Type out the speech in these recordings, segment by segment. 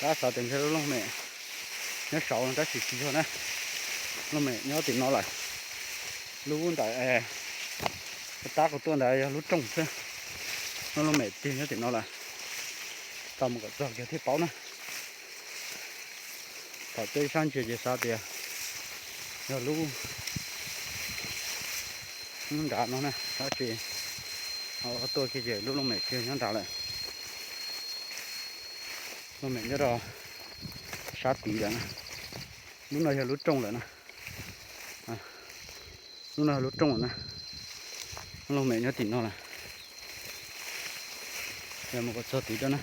Tab xav tias ntshe lub looj mem nyob saud no tab sis tsis yog na. Looj mem nyob tim no lawm. Lub ntawm tab kuv tuaj ntawd yog lub rooj xwb. Lub looj mem tiag nyob tim no lawm. Tau mus kom txog kiag thiaj paub na. Thaum tej sab ntsia ces xav tias yog lub nrad no na, tab sis tuaj kiag ces lub looj mem tiag nyob nrad lawm. Looj mem nyob rau sab tid lawm na. Lub no yog lub rooj lawm na. Lub no yog lub rooj lawm na. Lub looj mem nyob tim no lawm. Yog mus kom txog tid rau na.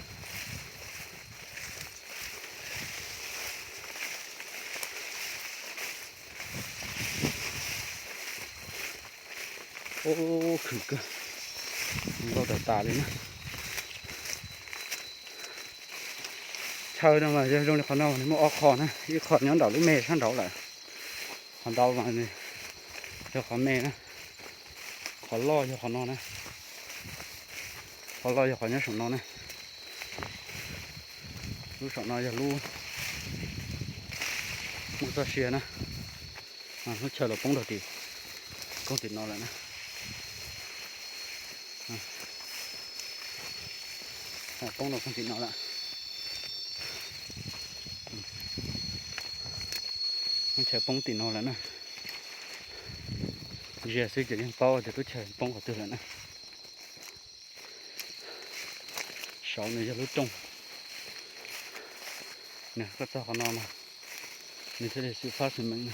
Ub, khwm kawg, nkauj tas tas li na. Chaw no mas yog zoo li qhov no mas nws muaj ob qho na, ib qho nyob nram lub me sab nraud lawm. Qhov ntau mas nws yog qhov me na, qhov loj yog qhov no na, qhov loj yog qhov nyob saum no na. Lub saum no yog lub muaj txoj sia na. Lub chaw los poob rau tim, koog tim no lawm na. Poob rau koog tim no lawm. Lub chaw poob tim no lawm na. Ntsia xwb ces yeej paub tias lub chaw poob qhov twg lawm na. Saud nws yog lub rooj. Nws koj txog qhov no mas nws thiaj li xwm fab xwm meem na.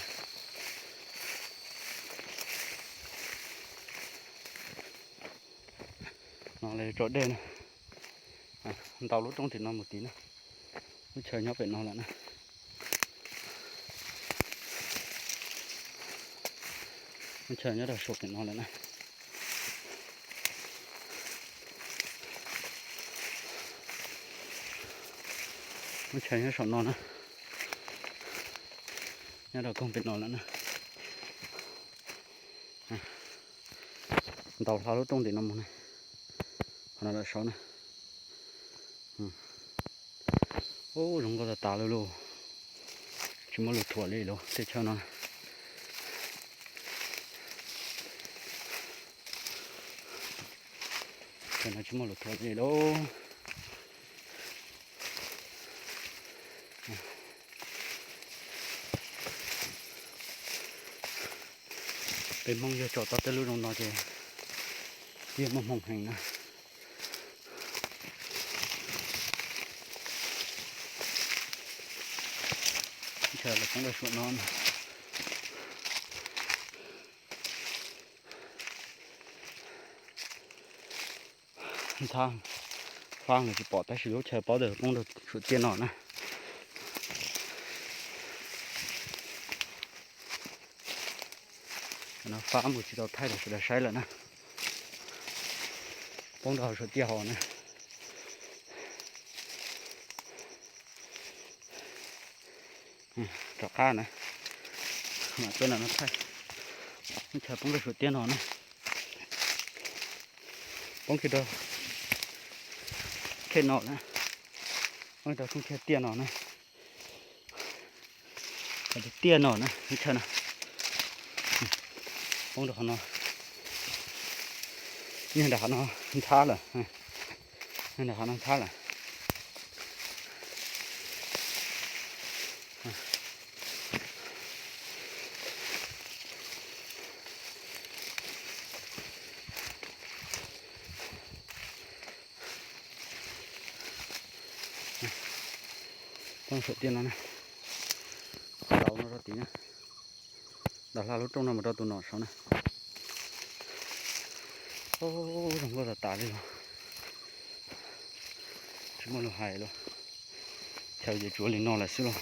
No lawv tso dej na. Ntau lub rooj tim no mus tid na. Lub chaw nyob pem no lawm na. Lub chaw nyob rau saum pem no lawm na. Lub chaw nyob saum no na. Nyob rau koog pem no lawm na. Ntaus hlo lub rooj tim no mus ne. Qhov no lawm saud na. Ub, zoo nkauj tas tas li lauj. Tsis muaj lus thuam li lauj teb chaws no. Teb chaws no tsis muaj lus thuam li lauj. Peb Hmoob yog tso tau tej lub zoo no ces yeej muaj hmoo heev na. Chaw los poob rau suam no. Ntxhab fab los tsis pom tab sis lub chaw paub tias poob rau suam tiaj no na. No fab mus tsis tau thaij rau sawv daws saib lawm na. Poob rau hauv suam tiaj hauv na. Rov qab na, mam tuaj no thaij. Lub chaw poob rau suam tiaj no na. Poob kiag rau khej no na. Poob rau koog kiag tiaj no na. Tiaj no na, lub chaw no poob rau qhov no. Niag nram qhov no ntxhab lawm. Niag nram qhov no ntxhab lawm. Poob suam tiaj no na. Ntaus no rau tid na. Ntaus hla lub rooj no mus rau tus nom saud na. Zoo nkauj tas tas li los. Tsis muaj lus hais li. Chaw ces tsuav li no lawm xwb los.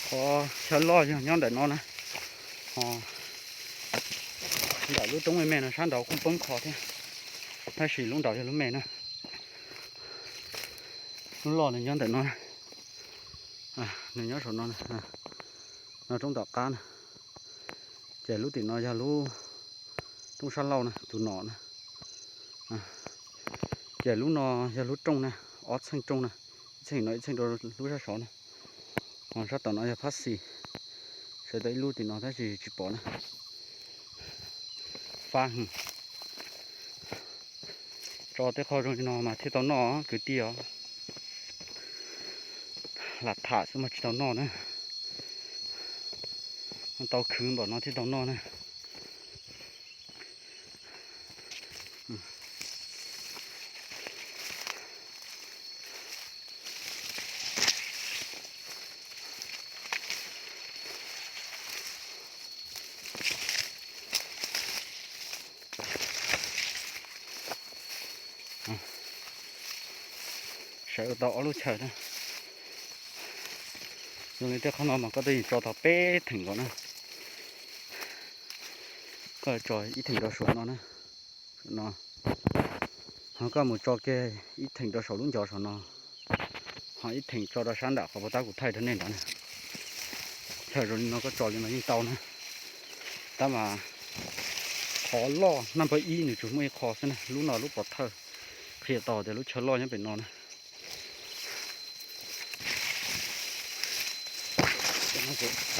Qhov chaw loj yog nyob ntawm no na. Ntawm lub roob me me no sab nraud kuj poob qho thiab, tab sis lub nraud yog lub me na. Lub loj nws nyob ntawm no, nws nyob saum no, no roob tom qab na. Ces lub tim no yog lub rooj sab laug na, tus no na. Ces lub no yog lub rooj na, ob txheej rooj na, ib txheej no ib txheej rau lub sab saud na. Ho sab tom no yog phab xis, sawv tau ib lub tim no tab sis tsis pom na. Fab heev. Tso tej qho zoo li no mas thiaj tau noj kwv tij os. Lam tham xwb mas tsis tau noj na. Tau khwv npaum no thiaj tau noj na. Sawv tau ob lub chaw na. Zoo li tej qhov no mas koj twb yeej tso tau peb theem nkaus na. Koj tso ib theem rau saum no na, no. Ho koj mus tso kiag ib theem rau saum lub ncov saum no, ho ib theem tso rau sab nram qhov puas tab kuv thaij rau nej nrad na. Chaw zoo li no koj tso li no yeej tau na. Tab mas qhov loj naj npawb ib nws tsuas muaj ib qho xwb na, lub no lub pov thawj. Qhia tau tias lub chaw loj nyob pem no na.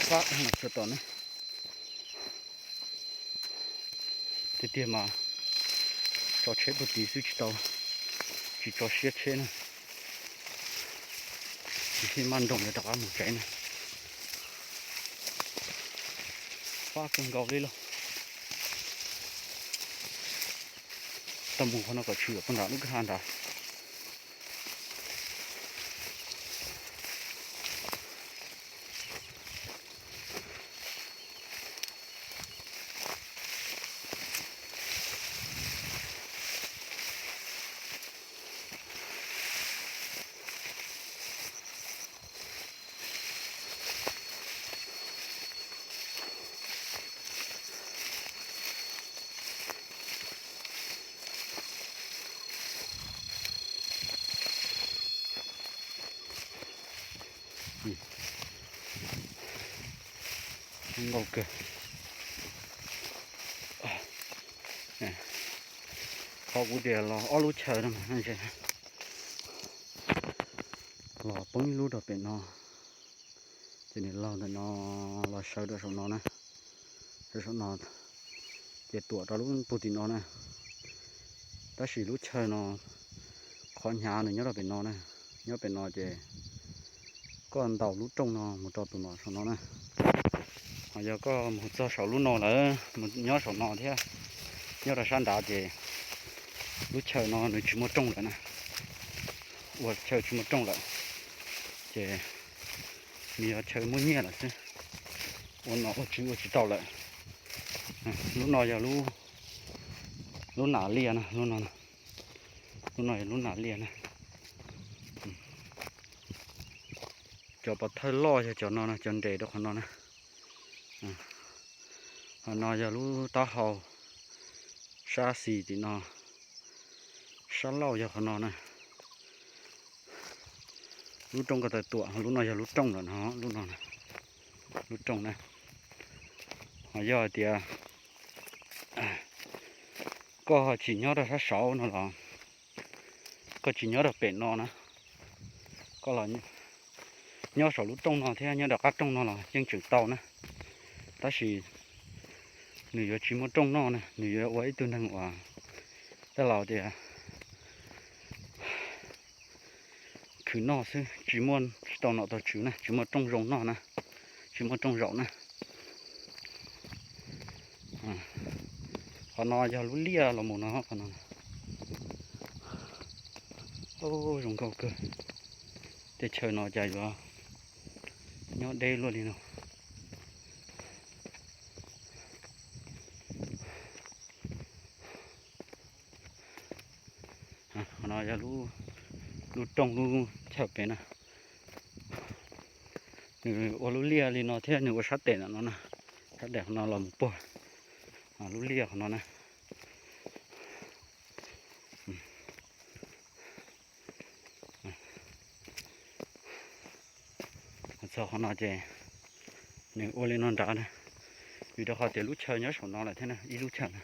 Fab los tsuas tom na. Tiag tiag mas tso tsheb puag tid xwb tsis tau, tsis tso siab tsheb na. Tsis thiaj maj nroos yuav rov qab mus tsev na. Fab kawg nkaus li lauj. Tau mus qhov no kom tshwm puag nram lub kwj ha nrad. Nkauj kawg. Qhov kuv tias los ob lub chaw no, los poob ib lub rau pem no, ces nws laug ntawm no los sawv rau saum no na, rau saum no, ces tuam rau lub puag tim no na. Tab sis lub chaw no qhov hnyav nws nyob rau pem no na, nyob pem no ces koj ntaus lub rooj no mus rau tus no saum no na. Ho yog koj mus txog saum lub no lawm, mus nyob saum no thiab, nyob rau sab nrad ces lub chaw no nws tsis muaj rooj lawm na, ua chaw tsis muaj rooj lawm, ces nws yog chaw muaj nyiaj lawm xwb, ua no ua tswv ua tsis tau lawm. Lub no yog lub nas liaj na, lub no, lub no yog lub nas liaj na. Cov pov thawj loj yog cov no, cov nres rau qhov no na. Qhov no yog lub taub hau sab xis tim no, sab laug yog qhov no na. Lub rooj ko taw tuam, lub no yog lub rooj lawm no, lub no, lub rooj na. Ho yog hais tias koj ho tsis nyob rau sab saud no los, koj tsis nyob rau pem no na, koj los nyob saum lub rooj no thiab nyob rau qab rooj no los yeej tseem tau na. Tab sis nws yuav tsis muaj rooj noj na, nws yuav ua ib tug neeg uas tej laus tias khwv noj xwb, tsis muaj, tsis tau nom tau tswv na, tsis muaj rooj zoo noj na, tsis muaj rooj zaum na. Qhov no yog lub liaj los mus no, qhov no. Zoo nkauj kawg. Tej chaw no cas yuav nyob deb luaj li no. Qhov no yog lub rooj lub chaw pem na. Nws ua lub liaj li no thiab nws ua sab tes ntawm no na, sab tes qhov no los mus puag lub liaj qhov no na. Txog qhov no ces nws ua li no nrad na, Vim rau qhov tias lub chaw nyob saum no lawm thiab na, ib lub chaw na.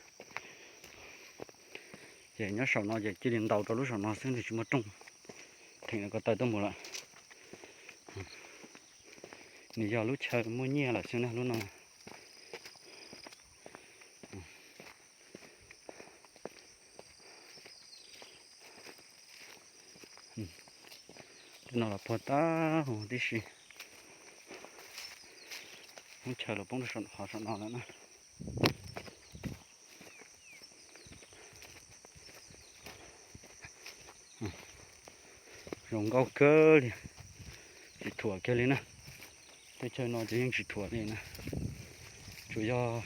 Ces nyob saum no ces cia li ntaus rau lub saum no xwb, nws tsis muaj rooj theem ko taw tuaj mus lawm. Nws yog lub chaw muaj nyiaj lawm xwb na, lub no. Tej no los puag tag huv tib si. Lub chaw los poob rau qhov saum no lawm na. Zoo nkauj kawg li, tsis thuam kiag li na. Teb chaws no ces yeej tsis thuam li na, tsuas yog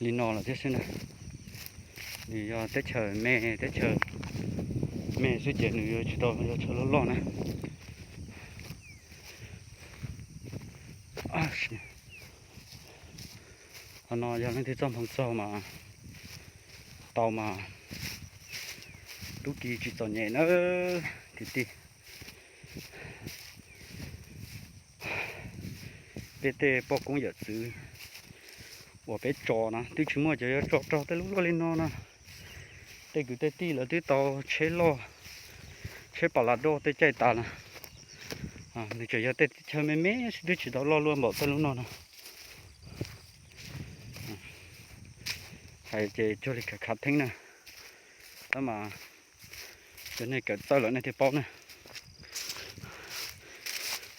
li no lawm thiab xwb na. Nws yog teb chaws me, teb chaws me xwb ces nws yuav tsis tau yog chaw loj loj na. Qhov no yog leej twg txoj hmoo txog mas tau mas, tub ki tsis txom nyem na kwv tij. Peb tej poj koob yawm txwv uas peb tso na twb tsis muaj cov yuav tso raug tej lub luaj li no na. Tej kwv tej tij lawv twb tau tsheb loj, tsheb pas las doj tej caij tas na. Nws tseem yog tej chaw me me xwb twb tsis tau loj luaj npaum tej lub no na. Hais ces cuag li khav khav theeb na, tab mas cov neeg kawm txawj lawm nej thiaj paub na.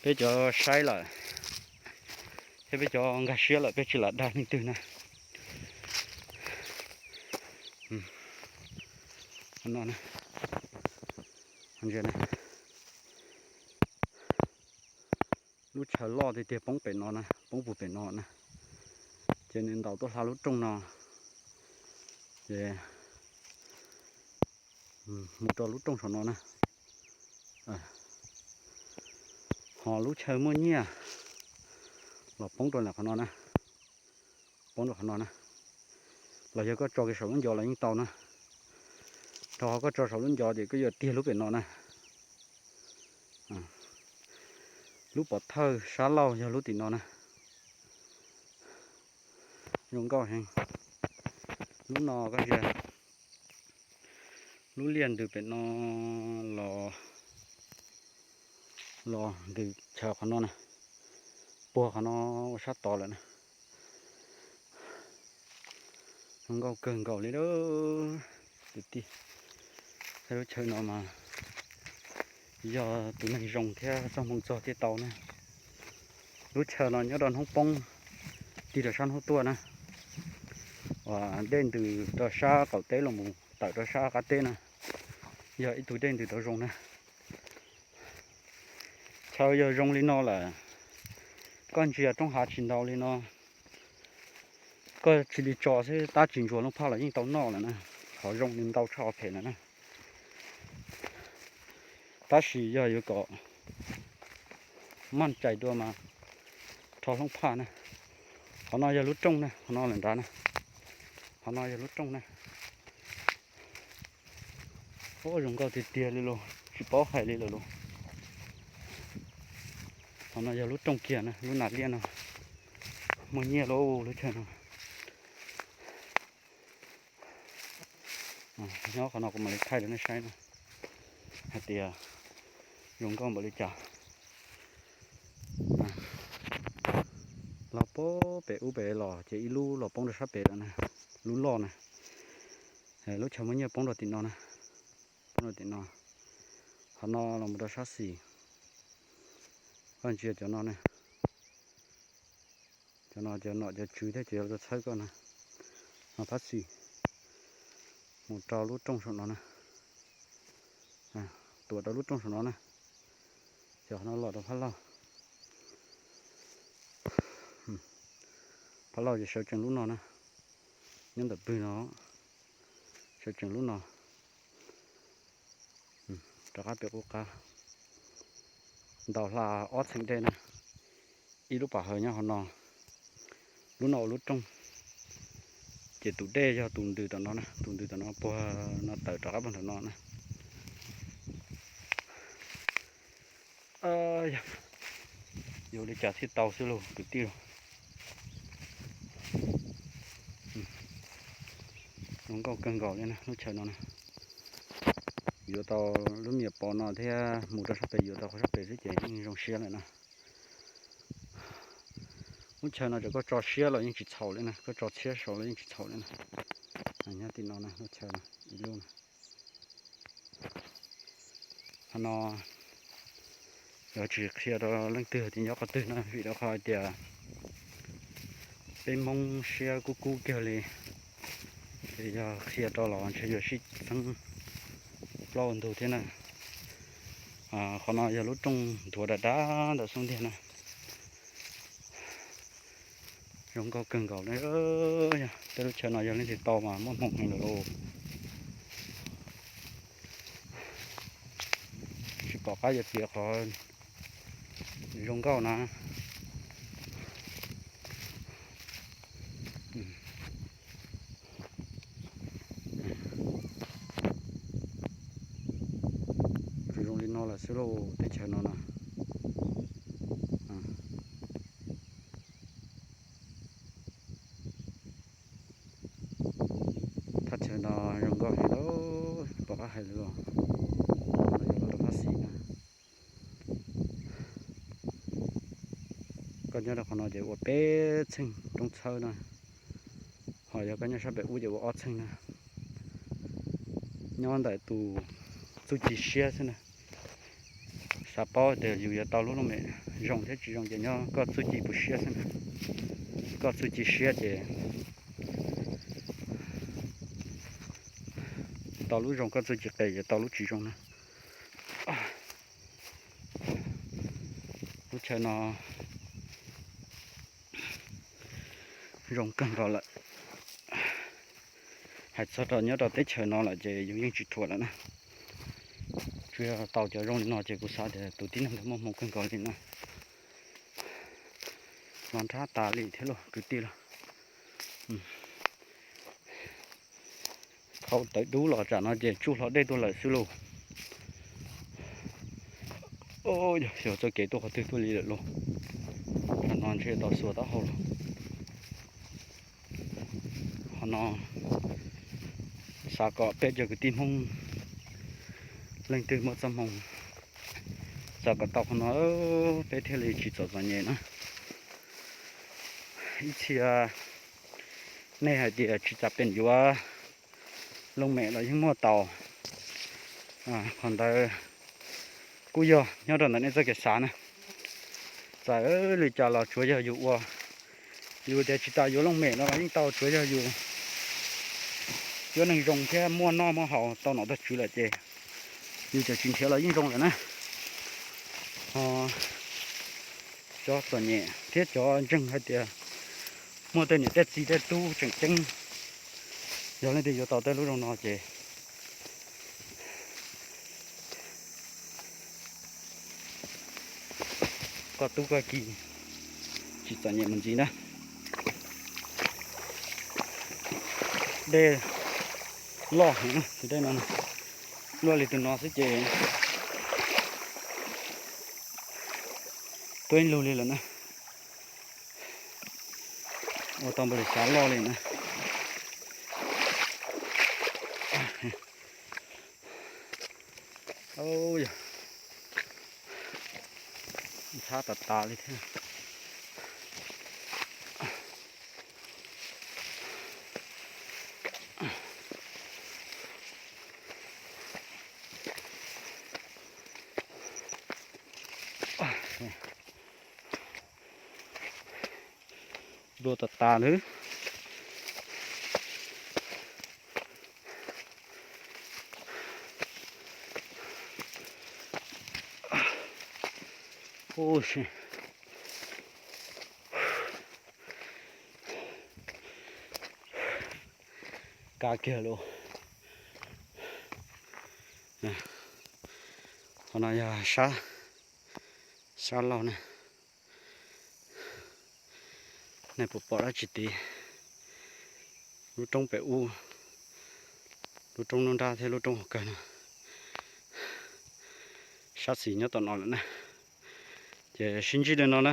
Peb cov saib lawm thiab peb cov nkag siab lawm peb tsis lam dag leej twg na. Lub chaw loj tiag tiag poob pem no na, poob puag pem no na, ces nws ntaus tuaj hla lub rooj no, ces mus rau lub rooj saum no na. Ho lub chaw muaj nyiaj los poob rau ntawm qhov no na, poob rau qhov no na. Los yog koj tso kiag saum lub ncov los yeej tau na. Rau qhov koj tso saum lub ncov ces koj yuav tiag lub pem no na. Lub pov thawj sab laug yog lub tim no na. Zoo nkauj heev. Lub no koj ntsia, lub liaj ntws pem no los, los ntws chaw qhov no na, puag qhov no ua sab tod lawm na. Zoo nkauj kawg nkaus li lawm kwv tij. Lub chaw no mas yog tus neeg zoo thiab txoj hmoo txog thiaj tau na. Lub chaw no nyob rau hnub poob tig rau sab hnub tuaj na, uas dej ntws rau sab qaum teb los mus tawm rau sab qab teb na, yog ib tug dej ntws tau zoo na. Chaw yog zoo li no lawm, koj ntsia roob hav tsis ntau li no, koj cia li tso xwb tab tsis ntsuag looj phaj los yeej tau noj lawm na. Qhov zoo li ntau tshaj qhov phem lawm na. Tab sis yog yuav kom maj cais dua mas rho looj phaj na. Qhov no yog lub rooj na, qhov no lawm nrad na. Qhov no yog lub rooj na. Ua zoo nkauj tiag tiag li los tsis paub hais li lawm los. Qhov no yog lub rooj kiag na, lub nas liaj no muaj nyiaj lauj lub chaw no. Nyob qhov no kuv mam li thaij rau nej saib na, hais tias zoo nkauj npaum li cas. Los poob pem ub pem los ces ib lub los poob rau sab pem lawm na, lub loj na. Lub chaw muaj nyiaj poob rau tim no na, poob rau tim no. Qhov no los mus rau sab xis, koj ntsia cov no na. Cov no cov nom cov tswv thiab cov yuav tuaj txhawb koj na. No phab xis mus rau lub rooj saum no na. Tuam rau lub rooj saum no na. Ces qhov no los rau phab laug. Phab laug ces sawv tsees lub no na. Nyob ntawm pwg no, sawv tsees lub no. Rov qab pem qub qab, ntaus hla ob txheem dej na. Ib lub pam hawv nyob hauv no, lub no ua lub rooj. Ces tus dej yog tus ntws tom no na, tus ntws tom no puag no tawm rov qab puag nram no na. Yuav li cas thiaj tau xwb lauj kwv tij lauj. Zoo nkauj kawg nkaus li na lub chaw no na. Yuav tau lub me nyuam pov no thiab mus rau sab pem, yuav tau qhov sab pem xwb ces yeej zoo siab lawm na. Lub chaw no ces koj tso siab los yeej tsis txhaum li na, koj tso txhiab saud los yeej tsis txhaum li na. Nyob tim no na, lub chaw no ib lub na. Qhov no yuav tsis qhia rau leej twg tias nyob qhov twg na, vim rau qhov hais tias peb Hmoob siab kub kub kiag li. Ces yog qhia rau los ntshe yuav sib txeeb plaub ntug thiab na. Qhov no yog lub rooj ntuav dav dav ntawm xub ntiag na. Zoo nkauj kawg nkaus li. Tej lub chaw no yog leej twg tau mas muaj hmoo heev lawm lauj. Tsis pom qab yuav piav qhov zoo nkauj na. Tsuas zoo li no lawm xwb lauj, teb chaws no na. Thaj chaw no zoo nkauj heev lauj, pom qab hais li los, los yog los rau Fab Xis na. Koj nyob rau qhov no ces ua peb txheej roob txhawb na, ho yog koj nyob sab pem ub ces ua ob txheej na. Nyob ntawm tus txuj ci siab xwb na. Xav paub tias yus yuav tau lub looj mem zoo thiab tsis zoo ces nyob koj txuj ci puas siab xwb na. Koj txuj ci siab ces tau lub zoo, koj txuj ci qes ces tau lub tsis zoo na. Lub chaw no zoo kawg nkaus lawm. Hais txog rau nyob rau teb chaws no lawm ces yus yeej tsis ruam lawm na. Tsuas yog tau cov zoo li no ces kuv xav tias tus tib neeg ntawd muaj hmoo kawg nkaus li na. Los nrab tas li thiab lauj kwv tij lauj. Khau tawv dub los tsam no ces tsuj hlo dej tuaj lawm xwb lauj. Yog xyov txoj kev tuaj qhov twg tuaj li lawm lauj. Qhov no ntshe tau xuas taub hau lauj. Qhov no xav kom peb cov kwv tij Hmoob leej twg muaj txoj hmoo xav kom tau qhov no peb thiaj li tsis txom txom nyem na. Ib txhia nej hais tias tsis tas pem yuav looj mem los yeej muaj tau. Qhov ntawd kuj yog nyob rau ntawm nej txoj kev xav na. Txawm li cas los tsuav yog yus ua, yus tias tsis tas yuav looj mem no los yeej tau, tsuav yog yus cuab neeg zoo thiab muaj noj muaj haus tau nom tau tswv lawm ces yus txawm tsis nrhiav los yeej zoo lawm na. Ho cov txom nyem thiab cov ntseeg hais tias muaj tej niam tej txiv tej tub tseem ceeb, yog leej twg yuav tau tej lub zoo no ces koj tub koj ki tsis txom nyem mus ntxiv na. Dej loj heev na, tus dej no luaj li tus no xwb ces tuaj ib lug li lawm na. Ua tau npaum li xav loj li na. Yog ntxhab tas tas li thiab. Dua tas tas lawm. Kav kiag lauj. Qhov no yog sab, sab laug na. Nej puas pom dab tsi tid? Lub roob pem ub, lub roob nruab nrab thiab lub roob hauv kawg no. Sab xis nyob tom no lawm na. Ces sib ntsib li no na.